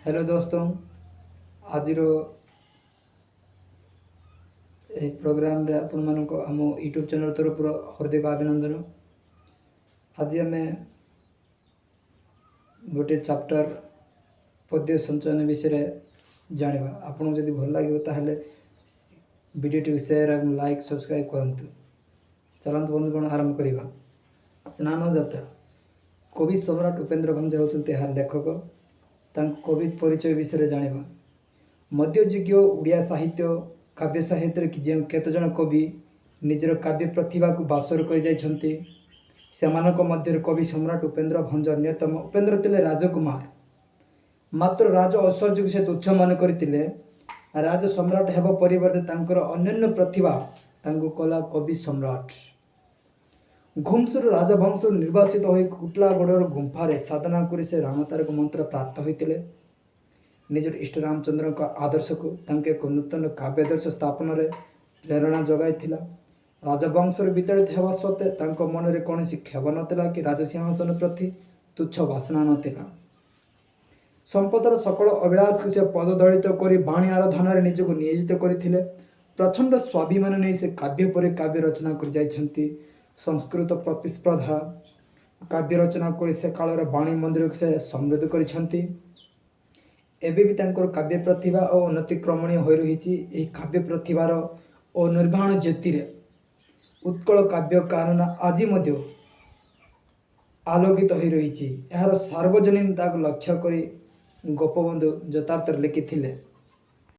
Hello ଦୋସ୍ତ, ଆଜିର ଏହି ପ୍ରୋଗ୍ରାମରେ ଆପଣମାନଙ୍କୁ ଆମ ୟୁଟ୍ୟୁବ୍ ଚ୍ୟାନେଲ୍ ତରଫରୁ ହାର୍ଦ୍ଦିକ ଅଭିନନ୍ଦନ। ଆଜି ଆମେ ଗୋଟିଏ ଚାପ୍ଟର ପଦ୍ୟ ସଞ୍ଚୟନ ବିଷୟରେ ଜାଣିବା। ଆପଣଙ୍କୁ ଯଦି ଭଲ ଲାଗିବ, ତାହେଲେ ଭିଡ଼ିଓଟିକୁ ସେୟାର ଏବଂ ଲାଇକ୍, ସବସ୍କ୍ରାଇବ୍ କରନ୍ତୁ। ଚାଲନ୍ତୁ ବନ୍ଧୁଗଣ, ଆରମ୍ଭ କରିବା। ସ୍ନାନ ଯାତ୍ରା। କବି ସମ୍ରାଟ ଉପେନ୍ଦ୍ର ଭଞ୍ଜ ହେଉଛନ୍ତି ଏହାର ଲେଖକ। ତାଙ୍କ କବି ପରିଚୟ ବିଷୟରେ ଜାଣିବା। ମଧ୍ୟଯୁଗୀୟ ଓଡ଼ିଆ ସାହିତ୍ୟ, କାବ୍ୟ ସାହିତ୍ୟରେ ଯେଉଁ କେତେଜଣ କବି ନିଜର କାବ୍ୟ ପ୍ରତିଭାକୁ ବାସର କରିଯାଇଛନ୍ତି, ସେମାନଙ୍କ ମଧ୍ୟରେ କବି ସମ୍ରାଟ ଉପେନ୍ଦ୍ର ଭଞ୍ଜ ଅନ୍ୟତମ। ଉପେନ୍ଦ୍ର ଥିଲେ ରାଜକୁମାର। ମାତ୍ର ରାଜ ଐଶ୍ୱର୍ଯ୍ୟକୁ ସେ ତୁଚ୍ଛ ମନେ କରିଥିଲେ। ରାଜ ସମ୍ରାଟ ହେବା ପରିବର୍ତ୍ତେ ତାଙ୍କର ଅନ୍ୟାନ୍ୟ ପ୍ରତିଭା ତାଙ୍କୁ କଲା କବି ସମ୍ରାଟ। ଘୁମସୁର ରାଜବଂଶରୁ ନିର୍ବାସିତ ହୋଇ କୁଟଲାଗଡ଼ର ଗୁମ୍ଫାରେ ସାଧନା କରି ସେ ରାମତାରକ ମନ୍ତ୍ର ପ୍ରାପ୍ତ ହୋଇଥିଲେ। ନିଜର ଇଷ୍ଟ ରାମଚନ୍ଦ୍ରଙ୍କ ଆଦର୍ଶକୁ ତାଙ୍କୁ ଏକ ନୂତନ କାବ୍ୟାଦର୍ଶ ସ୍ଥାପନରେ ପ୍ରେରଣା ଯୋଗାଇଥିଲା। ରାଜବଂଶରୁ ବିତାଡ଼ିତ ହେବା ସତ୍ତ୍ୱେ ତାଙ୍କ ମନରେ କୌଣସି କ୍ଷୋଭ ନଥିଲା କି ରାଜସିଂହାସନ ପ୍ରତି ତୁଚ୍ଛ ବାସନା ନଥିଲା। ସମ୍ପଦର ସକଳ ଅଭିଳାଷକୁ ସେ ପଦଦଳିତ କରି ବାଣୀ ଆରାଧନାରେ ନିଜକୁ ନିୟୋଜିତ କରିଥିଲେ। ପ୍ରଚଣ୍ଡ ସ୍ୱାଭିମାନ ନେଇ ସେ କାବ୍ୟ ପରେ କାବ୍ୟ ରଚନା କରି ଯାଇଛନ୍ତି। ସଂସ୍କୃତ ପ୍ରତିସ୍ପର୍ଦ୍ଧା କାବ୍ୟ ରଚନା କରି ସେ କାଳର ବାଣୀ ମନ୍ଦିରକୁ ସେ ସମୃଦ୍ଧ କରିଛନ୍ତି। ଏବେ ବି ତାଙ୍କର କାବ୍ୟ ପ୍ରତିଭା ଓ ଅନତିକ୍ରମଣୀୟ ହୋଇ ରହିଛି। ଏହି କାବ୍ୟ ପ୍ରତିଭାର ଓ ନିର୍ବାଣ ଜ୍ୟୋତିରେ ଉତ୍କଳ କାବ୍ୟ କାନନ ଆଜି ମଧ୍ୟ ଆଲୋକିତ ହୋଇ ରହିଛି। ଏହାର ସାର୍ବଜନୀନତାକୁ ଲକ୍ଷ୍ୟ କରି ଗୋପବନ୍ଧୁ ଯଥାର୍ଥରେ ଲେଖିଥିଲେ।